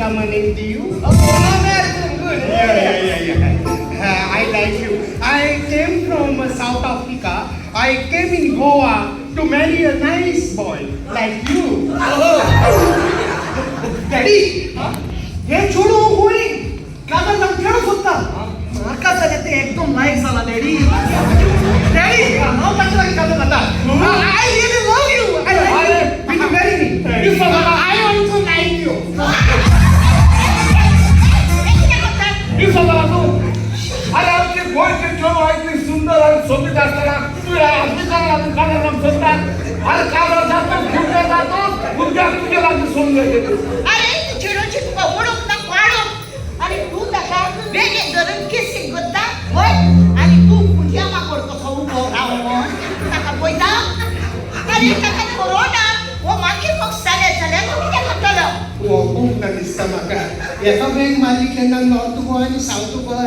come a name to you? Oh, American, good. Yeah. I like you. I came from South Africa. I came in Goa to marry a nice boy like you. Daddy, हे चेडूं खंय काजल जावन चेडूं सोदता. म्हाका जाल्यार तें एकदम लायक जाला डॅडी. डॅडी, हांव ताचे लागीं काजल जाता. I really love you. I like you. Will you marry me? I also like you. कितें करता? दिसता तूं. अरे, आमचे गोंयचे चेडूं इतली सुंदर आणि सोबीत असताना तू आफ्रिका काजल जावन सोदता. अरे, काजल जातो, भुरग्याक जातो, भुरग्याक तुजे लागीं सोडून जायचे. अरे, चेडूची तुका ओळख ना वाडोवंक आनी तूं ताका बेगीन धरून किसींग करता वय. आनी तूं खुंट्या माकोड कसो उबो रावन ताका पळयता. आनी ताका कोरोना हो मागीर पक्ष जालें जाल्यार तूं कितें करतलो? वळखूंक ना दिसता म्हाका. एका बँक मारली केन्ना नॉर्थ गोवा आनी south Goa.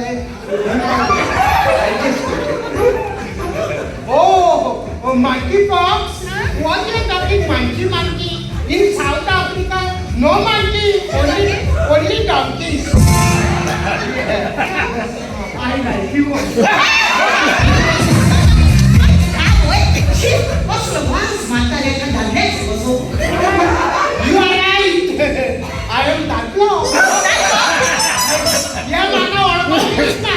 Oh, monkey pox? What you talking, monkey, monkey? In South Africa, no monkey, only donkeys. I like you. आवय, शी, कसलो वास मारता रे धाडलेच कसो. You are right. I am दादलो. हे म्हाका वळखूंक दिसता.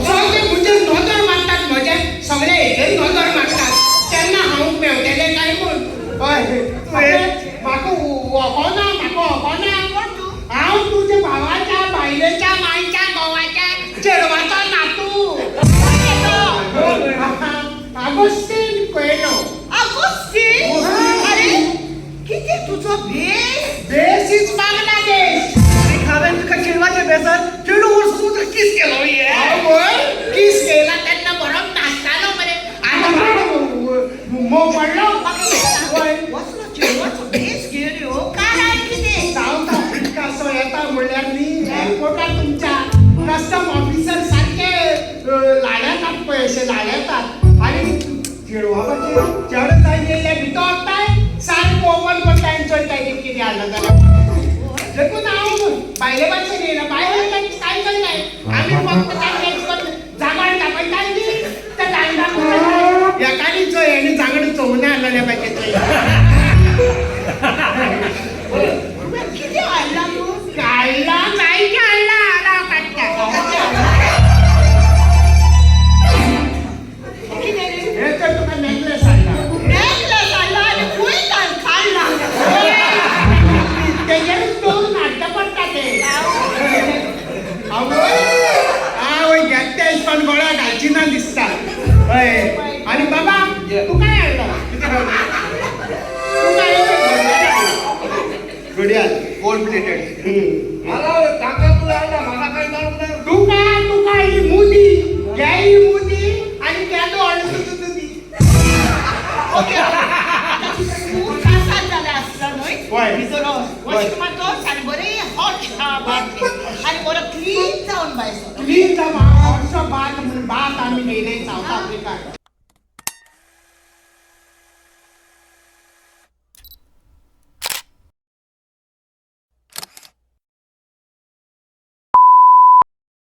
सगळे म्हजेर नदर मारतात, म्हजे सगळे हेजेर नदर मारतात तेन्ना हांव मेवतलें काय म्हूण. हय, म्हाका वळखना, म्हाका वळखना. हांव तुज्या भावाच्या बायलेच्या मायच्या घोवाच्या चेडवाचो नातू, आगोस्तीन कोएलो. आगोस्तीन? अरे, कितें तुजो भेस! देश is Bangladesh. हांवें तुका चेडवाच्या भेसार चेडूं म्हूण सोदून तुका किस केलो ये. आवय, किस केला तेन्ना बरो नाचतालो मरे. आतां मोव पडलो. वय. कसलो चेडवाचो भेस घेवन यो कारण कितें? सावथ आफ्रिका सो येता म्हणल्यार न्ही, एअरपोर्टार तुमच्या कस्टम ऑफिसर सारखे लाडयतात पळय, अशे लाडयतात. आनी चेडवा भाशेन चेडो थंय येयले भितर वताय, सारको ओपन करता आनी चोयता कितें हाडलां जाल्यार. देखून हांव बायले भाशेन येयला. बायले कांय चोयनाय. आमी फक्त तांकां जागण दाखयता न्ही, त्या जागणाक एकानी चोय आनी जागण चोवना आसलेल्या भाशेन चोय. तुवें कितें हाडलां तूं? काडला नाही, काडला राव, काडटा. कितें रे? हे तर तुका नेकलेस हाडला. नेकलेस हाडला आनी खंय काडला? तेजेरूच दवरून हाडटा पडटा ते. आवय आवय, घेतले पण गळ्या घालची ना दिसता. हय, आनी बाबा, तूं काय हाडलो? तूं काय घडयाळ? Gold plated. अरे, काका, तुला हाडला, म्हाका काय जाणून ना. तुका ही मुदी घे, ही मुदी आनी केदो हाडलो तुका तुदी. ओके, आतां तूं कासार जाला आसलो न्हय? वय. भितर वॉशरुमांत आनी बरें हॉट बाथ घे आनी बरो क्लीन जावन भायर सर. क्लीन जावन हॉटसो बाथ म्हणून बाथ आमी घेयले सावथ आफ्रिका.